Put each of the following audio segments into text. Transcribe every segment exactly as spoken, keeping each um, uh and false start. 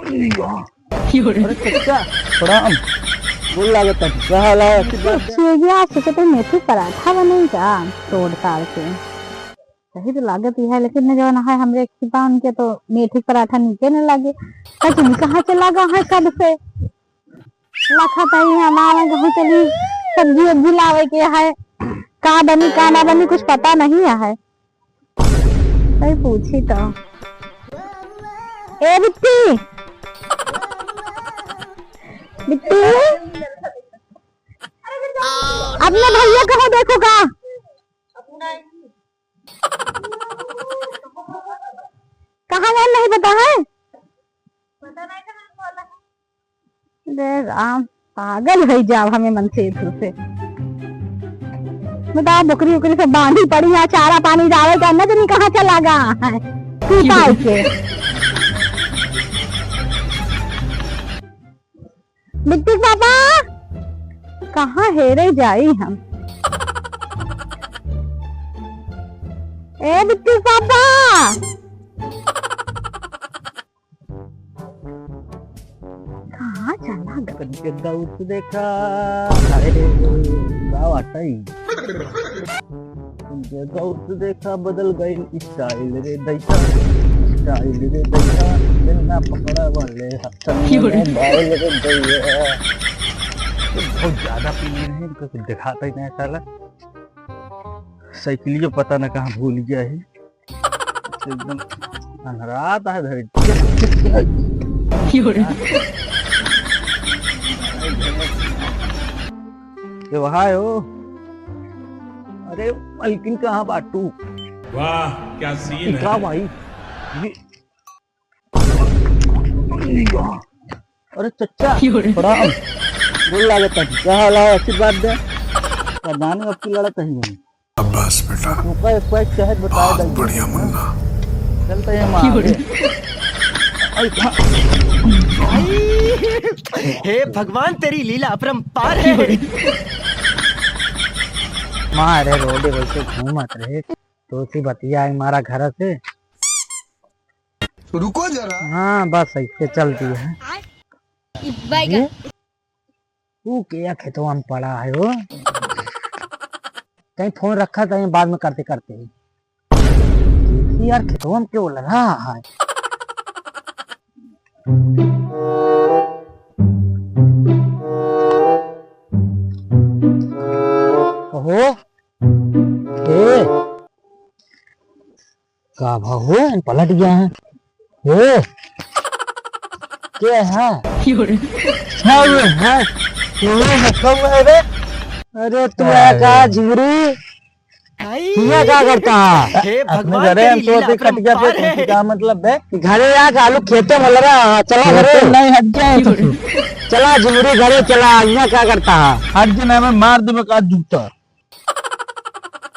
अरे चच्चा, प्रणाम। गोड़ लागत है। का हाल है? आशीर्वाद दे। छेगिया से तो मेथी पराठा बनई का तोड़ ताड़ के। सही तो लागत ही है, लेकिन न जवन है हमरे खिपा उनके तो मेथी पराठा नीके न लागे। पता नहीं कहाँ चला गा है कब से। लखा तई हमारा कहूँ चली सब्जी उब्जी लावे के है। का बनी का ना बनी कुछ पता नहीं है। सही पूछी तो। ए बिट्टी, बिट्टी, अपने भैया कहाँ देखो का? कहाँ गए नहीं पता है? अरे राम, पागल है जाओ हमें मन से इधर से। बताओ, बकरी उकरी से बांधी पड़ी है, चारा पानी जावे का न जानी कहाँ चला गा है। तू काहे के? बिट्टी पापा, कहाँ हेरे जाई हम? ए बिट्टी पापा, कहाँ चला गा? कनिके गौर से देखा, अरे, का बाटई? कनिके गौर से देखा, बदल गई style रे दैया, style रे दैया, बिना पकड़ा वाले हाथन में क्यों रे? Mobile रे दैया। बहुत ज्यादा पी रहे हैं, इनका कुछ दिखाता ही नहीं साला। साइकिलियो पता न कहाँ भूल गया है। एकदम अन्हरात है धरती। क्यों रे? ये वहाँ है वो। अरे, मलकिन कहाँ बाटू? वाह, क्या scene है। का भाई? ये अरे चच्चा, क्यों रे? प्रणाम। गोड़ लागत है। का हाल है? आशीर्वाद दे। प्रधान अब की लड़त है। शाबाश बेटा। तुमका एक पैक शहद बताया बहुत था। बढ़िया मुन्ना। चलते हैं माँ क्यों रे? आगे। हे भगवान, तेरी लीला अपरंपार है। माँ, अरे रोडे वैसे घूमत रहे, तो उसी बतिया है हमारा घर से। रुको जरा। हाँ, बस ऐसे चलती है। बैगन। ये? तू क्या खेतवा में पड़ा है हो? कहीं फोन रखा था, बाद में करते करते। ये यार खेतवा में क्यों लगा है? ओहो, ए, का भा हो, पलट गया है। ए, के है? क्यों रे? हाँ, ये है। ये है, कौन है रे? अरे, तू है का झिंगुरी? हियाँ का करता है? हे अपने भगवान, घरे तेरी हम तो लीला अभी खटिया पे अपरंपार है। का मतलब है? घरे आ का आलू खेते में लगा, चला घरे। खेते नहीं, हट जाए तो। चला झिंगुरी घरे चला, हियाँ का करता है? हट जाना, मैं मार दूँ मैं का जूता।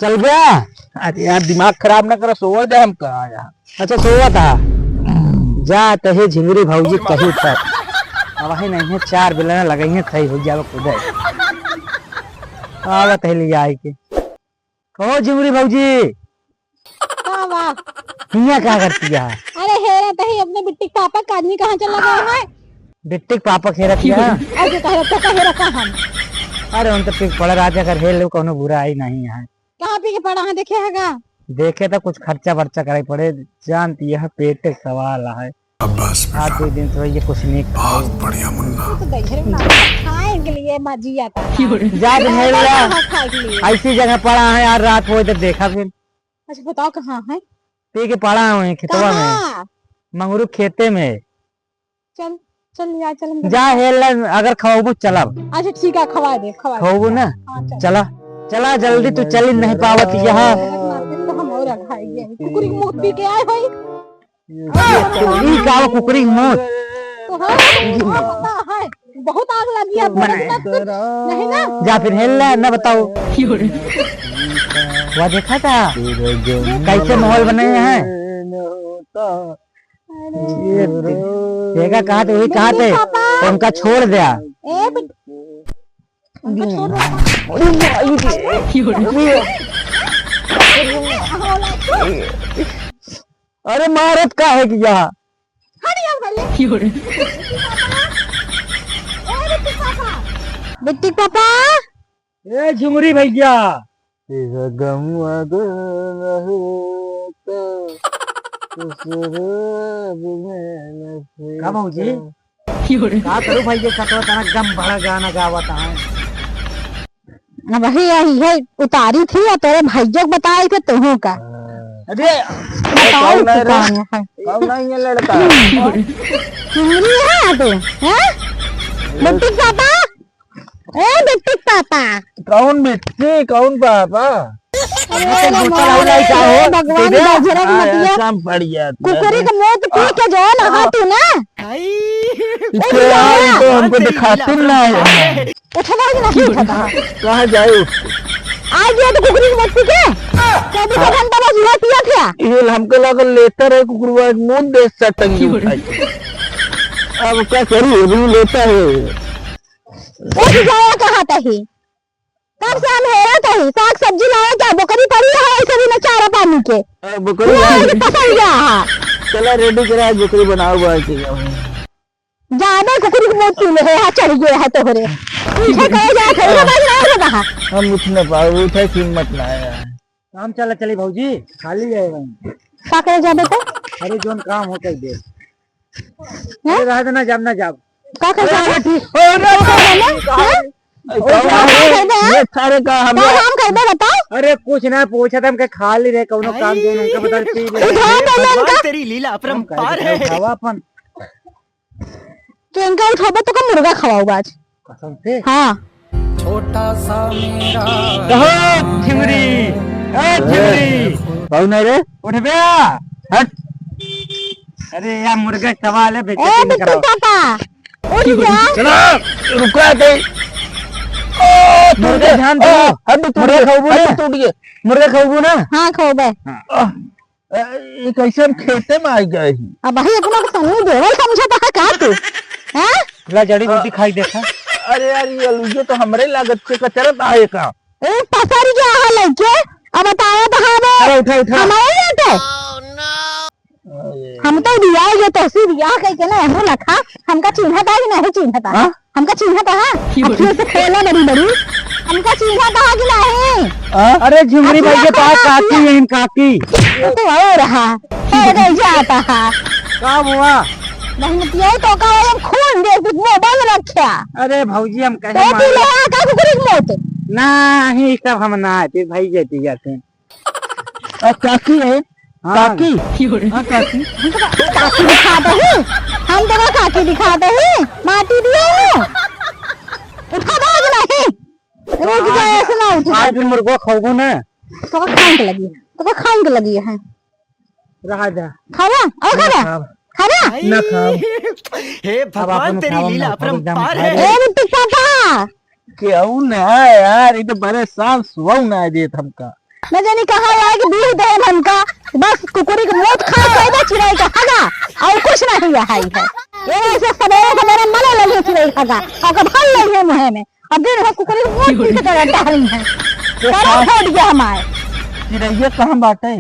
चल गया? अरे यार, दिमाग खराब ना करो, सोवल दे हमका यार। अच्छा, सोवा था। जा, तहे झिंगुरी भौजी कही तक। अब वही नहीं है, चार बिलना लगाई है, सही हो जावे खुदे। आवत है लिया आई के। कहो झिंगुरी भौजी। का बा? हियाँ का करती है? अरे हेरा तही अपने बिट्टी के पापा का आदमी कहाँ चला गया है? बिट्टी के पापा के हेरा किया? अरे तो हेरा, तो हेरा का हम? अरे उन तो पी के पड़ा राजा कर हेल लो, कोनो बुराई नहीं है। कहाँ पी के पड़ा है, देखे है का? देखे तो कुछ खर्चा बर्चा करे पड़े, जानती है पेट के सवाल है। शाबाश आज बेटा। दो दिन से ये कुछ नहीं खाए। बहुत बढ़िया मुन्ना। तो गजरे में खाए के लिए मजी आता है। जा तो हेल ला। कहाँ खाए के लिए? ऐसी जगह पड़ा है यार, रात हो तो देखा फिर। अच्छा बताओ कहाँ है? पी के पड़ा है वहीं खेतवा में। कहाँ? मंगरू खेते में। चल, चल यार, चल हम जा हेल ला, अगर खवाबू चलब। अच्छा ठीक है, खवा दे, खवा दे। खवाबू ना? हाँ, चल। चला, चला जल्दी, तू चली नहीं पावत यहाँ। तो हम और अघाई गए। कुकुरी के मुंह पी के आए होई। ई का बा कुकुरी के मौत? तो हाँ, हाँ, हाँ, हाँ, बहुत आग लगी है, मने। नहीं ना? जा फिर हेल ला, ना बताओ। वाह, देखा था? कैसे माहौल बनाए हैं? ये दे-, देखा कहा थे, वही कहा थे, तो उनका छोड़ दिया। ए, बिट-, उनका छोड़ दिया। अरे मारत का है कि यहाँ? हट यार भले। क्यों रे? बिट्टी पापा। ए, बिट्टी पापा। ए, झुमरी भैया। तेरा गम अगर न होता, तो शराब में न का भौजी? पीता। का करू भाई, ये कतवा तना गम भरा गाना गावत है। अब वही यही है, उतारी थी और तेरे भाइयों को बताई थे तुहों का। अरे, बताओ कौन है रे? कौन है? कौन है ये लड़का? चुनरी है तू, हैं? बिट्टी पापा, ए बिट्टी पापा। कौन बिट्टी, कौन पापा? अरे, भगवान बजरंग मतिया। हाँ, सब बढ़िया। कुकुरी के मौत पी के जो नहा तू ना। इसे यार, ये तो हमको दिखाते ना है। उठा ना, ना उठा। कहाँ जाए उठ के? आ गया तो कुकुरी के मौत पी के। चौबीस घंटा बस हुआ पिया था। ये हमको लगा लेता रहे कुकुरवा, मुंह दे सटंगी उठाई। अब क्या करूँ, अभी लेता है। उठ जाया कहाँ तही? कब से हम हेरत हई, साग सब्जी लावे क्या, बोकरी पड़ी है, ऐसे भी न चारा पानी के। ए, बोकरी पूरा लाओ। ऐसे पसंद गया है। चला ready करा, बोकरी बनाओ, बाहर से जाओ। ज्यादा कुकुरी के मौत पी ले है, हाँ, चढ़ गया है तोहरे। पीछे करे जाए, थोड़ा बाज रहा है, रहा। हम उठ न पाओ, उठे की हिम्मत ना है। काम चला चली भौजी, खाली है वहीं। का करे जाबे तो? अरे जोन काम हो कह दे। हैं? अरे रह देना, जाब ना जाब। का कर अरे जाबे? ठीक। अरे का कर जाबे? हैं? अरे और का का कर जाबे? ये सारे का हम का काम कर दे बताओ? अरे कुछ ना पूछा था, हमके खाली रहे, कौनो काम जो उनका बता पी ले। उठाओ पहले भगवान इनका। तेरी लीला अपरंपार है। उठावा अपन। तो इनका उठाबे तो का मुर्गा खवाओ आज। कसम से? हाँ। छोटा सा मेरा कहो, झिमरी, ए, झिमरी। कौन है रे? उठ बे। हट। अरे यार, मुर्गा सवाल है, बेइज्जती ए, नहीं बिट्टू कराओ। पापा, उठ जा। चलो, रुका दे। ओ, टूट मुर्गा गया। ध्यान दे। ओ, हड्डी टूट मुर्गा गया। खाओ बोले? हड्डी टूट गया। मुर्गा खाओ बोले? हाँ, खाओ बे। हाँ। ए, ई कैसे हम खेते में आई गए ही? अब भाई अपना को सन्नी देवल समझता है का तू? हैं? ला जड़ी बूटी खाई देखा। अरे यार, ये अलुइयो तो हमरे लागत के कचरा बा है का? ए, पसर गया है लइके। अब बताया तो हमें। अरे उठा, उठा। हमारे लिए तो। अरे। हम तो दिया ये तो सी दिया कह के ना, हम ना खा। हमका चिन्हता कि नहीं चिन्हता? हाँ? हमका चिन्हत हा? क्यों? अखियों से खोला बड़ी बड़ी। हमका चिन्हत हा कि नहीं? आ? अरे झुमरी अखियाँ भैया, तोहार खोला, काकी अखियाँ। हैं, काकी। तो और हा, हो गई जाता हा। का हुआ? नहीं, तो का हम खून दे, कुछ मोबाइल रख्या। अरे भौजी, हम कहे तो मारे। पी ले, आ, का कुकुर के मौत। नहीं, सब हम ना आते, भाई जाती जाते हैं। आ, काकी है? हाँ। काकी? हाँ, काकी। हमका काकी दिखात ही। हम तो काकी दिखात ही। माटी दिया हो। उठा दो आज नहीं। रुक जा, ऐसे ना उठ। आज भी मुर्गा खाओगे ना? तो का खान के लगी। तो का खान के लगी है। रहा जा। खावा? और खावा? ना खावा। खावा? ना खावा। हे अब भगवान, आपन तेरी खावा, लीला ना खावा, एकदम अपरंपार खावा। है। ए, बिट्टू पापा। केहू ना यार, ई तो बड़े साफ सुहाव ना देत हमका। न जानी कहाँ आए कि बीह देन हमका, बस कुकुरी के मौत खा के बस चिरई के हगा, और कुछ नहीं यहाँ है। ये ऐसे सबेरे सबेरे मले लगे चिरई हगा, और कब हल लगे मुँह में, अब दिन भर कुकुरी के मौत पी के तो रहता है। ये करो खा- फट गया हमारे। चिरैया कहाँ बाटे?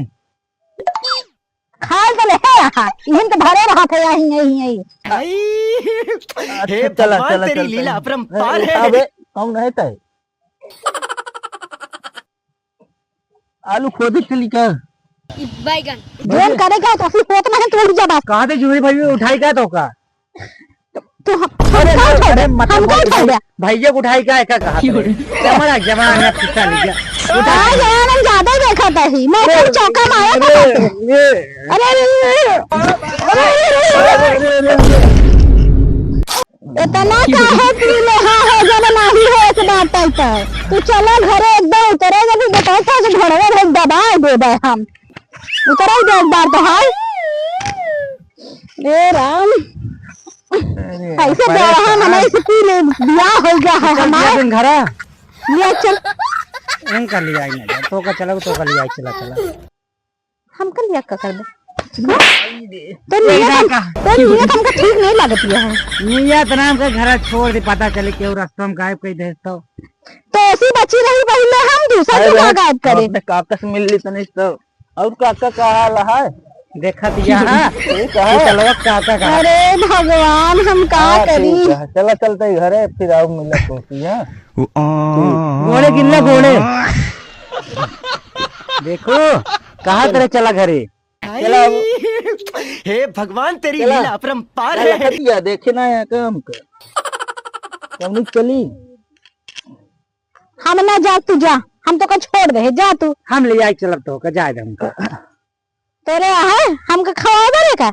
खाल तो ले रहा, इहन तो भरे रहा था यहीं, यहीं, यहीं। आई, अच्छा, हे चला, भगवान, चला, तेरी चला, लीला चला। अपरंपार ए, है। अबे, कौन है तय? आलू खोदे चली का? बैगन। जोन करे का, तो फिर होत नहीं, तू उठ जा बस। कहाँ थे जुमरी भाई, उठाई का तो का? तो हम, अरे, हम का अरे, उठावे? मत हम का उठाओ, उठावे? भैया को उठाई का, का कहा था? जमरा, जमरा, ना किस्सा लिया। उठा। हाँ, यार, हम ज्यादा ही देखा था ही। मैं अरे, तो चौका मारा था अरे, तू। अरे, अरे, अरे, अरे, अरे, अरे, अरे, अरे, अरे। इतना काहे पी ले, हाँ, है, जब नहीं है इस बात तक तो। तू चलो घरे, एकदम उतरे, जब भी बताओ तो घोड़वे भाई दबा देबे हम। उतरे ही दे एक बार तो, हाय। ए राम। अरे, ऐसे परेशान। बड़ा है, मने ऐसे पी ले, बियाह हो गया है कितना हमारा। दिन घरा? ले चल। इनका ले आई ना, तो का चला, तो का ले आई, चला, चला। हमका लिया का करबे? तो ये नियत ना हम, का। तो नियत हमका ठीक नहीं लगती है। नियत नाम के घरा छोड़ दे, पता चले केहू रास्ता में गायब कई दे तो। तो ऐसी बची रही पहले हम दूसरा अरे के बहन, गायब हम करे। अपने काका से मिल ली तनी तो। और काका का हाल है? देखा दिया, हाँ? ठीक है। ये चलवा का, का, का? अरे भगवान, हम का हाँ, करी? ठीक है। चला, चलते ही घरे, फिर आओ मिला तोसी, हाँ? गोड़े गिनला, गोड़े। देखो, कहाँ तरह चला घरे? चला अब। हे भगवान, तेरी चला। लीला अपरंपार चला, है। खटिया देखे ना यहाँ काम का। कौनी चली? हम ना जा, तू जा, हम तोका छोड़ दे, जा तू। हम ले जाए चलब तोका, जाए दे हमका। तोरे है, हमका खवाए बरे का?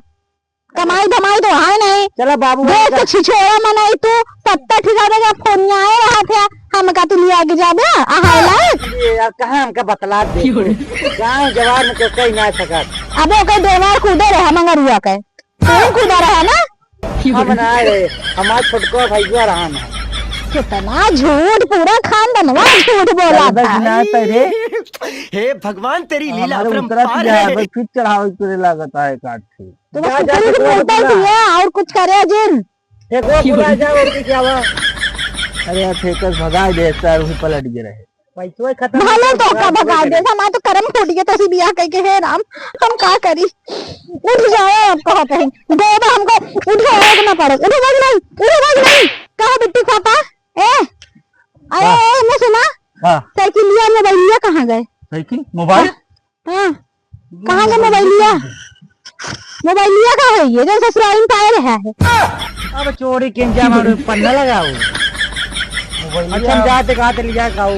कमाई धमाई तो है नहीं। चला बाबू, देख हमका तो छिछोरा मनई तू, सत्तर ठिकाने का फोन आए रहा था, हमका तू लिया के जाबे, अहाय लायक। अरे यार, कहाँ हमका बतला दे? गाँव जवार में तो कहीं ना सकत। अब ओके देवार कूदे रहे मंगरुआ के। तू कूदा रहा ना? हम ना रहे, हमार छोटका भैया रहा ना। कितना झूठ, पूरा खानदनवा झूठ बोला चल बे था। ना तेरे। हे भगवान, तेरी लीला हमारे अपरंपार उतरत है। बस फिर चढ़ावे के लागत है काट के। तो बस जा, जा, उतरी के फेंको बोलता ही बुला। है, और कुछ करे जिन। फेंको बुला जाओ, और क्या हुआ? अरे यार, फेंकस भगा दे, सर वही पलट गए रहे। पैसवा खत्म भले हो तो गया, का भगा दे, हमार तो करम फूट गया, तो सी बियाह कह के, हे राम, हम का करी? उठ जाए, अब कहत है, देवा हमको उठे ना पड़े, उठे भाग नहीं, उठे भाग नहीं, कहा बिट्टी पापा, ए, अरे, हाँ। ए, मैं सुना, हाँ। साइकिलिया, मोबाइलिया कहाँ गए? साइकिल, मोबाइल? हाँ, कहाँ गए मोबाइलिया? मोबाइलिया का है ये, जो ससुराल में पाए रहा है? अब चोरी के इंतजाम और पन्ना लगाओ। मोबाइलिया। अच्छा, हम जाते कहाँ ते लिया खाओ।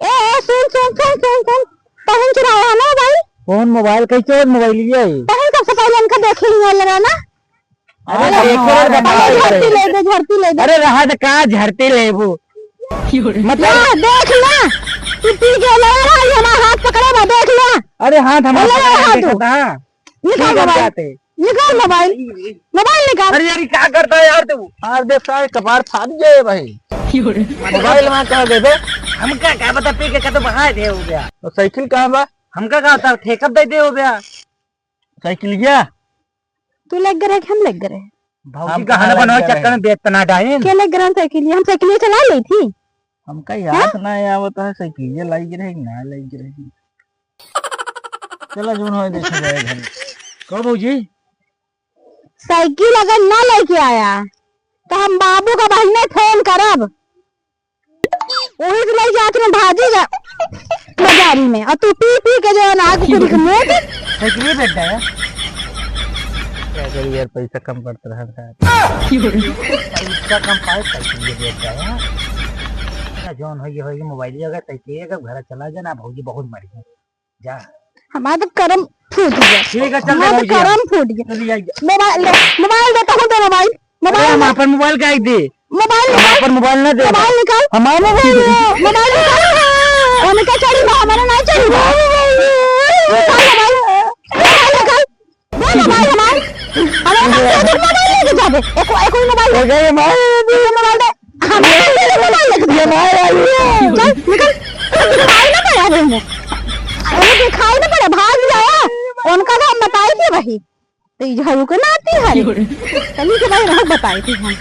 ए, ए, सुन, सुन, सुन, सुन, सुन। तहन चुराया है ना मोबाइल? कौन मोबाइल? कैसे मोबाइलिया है? तहन सबसे पहले इनका देख लिया लगा ना? अरे, हाँ, देखो रे, हाँ, बताओ हाँ, झड़ती ले दे, झड़ती ले दे। अरे, रहा तो का झड़ती लेबू? मतलब ना, देख ना, तू पी के ले रहा है, हमारा हाथ पकड़े बा, देख ना। अरे, हाथ हमारा ले रहा पकड़े तू। देखा था। निकाल ठीक है, मोबाइल, जाते। निकाल मोबाइल, मोबाइल निकाल। अरे यार, ये क्या करता है यार तू? मार दे सारे, कपार फाट गए भाई। मोबाइल वहाँ कहाँ गए बे? हमका क्या पता, पी के का तो बहाए दे हो गया। और साइकिल कहाँ बा? हमका का था, ठेका दे दे हो गया। साइकिल गया? तू लेग रहे कि हम लेग रहे? भौजी हम गहना कहाँ बनवाए लेग रहे? चक्कर में बेतना डाइन। के लेग रहे साइकिलिया? हम साइकिलिया चला ली थी। हमका याद हाँ? ना आवत है, साइकिलिया लाई रहे कि ना लाई रहे। चला, जोन होए, देखा जाए घर। कहो भौजी। साइकिल अगर ना लेके आया, तो हम बाबू का बहिने फोन करब। वही से लई जात में भाजी जा बाजारी में, और तू पी पी के जो है ना, आग पूरी के मोट। सच में बेटा है। क्या करी यार, पैसा कम पड़ता रहा था। पैसा कम पाए, साइकिल ये बेटा है। ना जौन हो ये हो, ये मोबाइल ये अगर साइकिल ये अगर घर चला जाए ना, भौजी बहुत मरी है। जा। हमार तो करम फूट गया। ठीक है, चल हमार तो भौजी, करम फूट गया। चल, ये, ये। मोबाइल दे, मोबाइल दे, तहूँ दे मोबाइल। अरे, मोबाइल हम दे। अपन मोबाइल काहे दे? मोबाइल हम निकाल। अपन मोबाइल ना दे। मोबाइल निकाल। हमार मोबाइल दे। मोबाइल निकाल। उनका चढ़ी बा, हमारा ना चढ़ी बा। निकाल मोबाइल। मोबाइल निकाल। दे मोबाइल हमार। हमारा पास से मोबाइल लेके जाबे। एको, एको मोबाइल दे। हो गए मोबाइल। एको मोबाइल दे। हमारा पास से मोबाइल लेके जाबे। ये मोबाइल आई है। चल, निकल। दिखाई ना पड़े अबे हमें। अरे दिखाई ना पड़े, भाग जाओ। उनका तो हम बताई थी वही। तो ई झाड़ू के नाती है। चलिए के भाई, रहो बताई थी हम।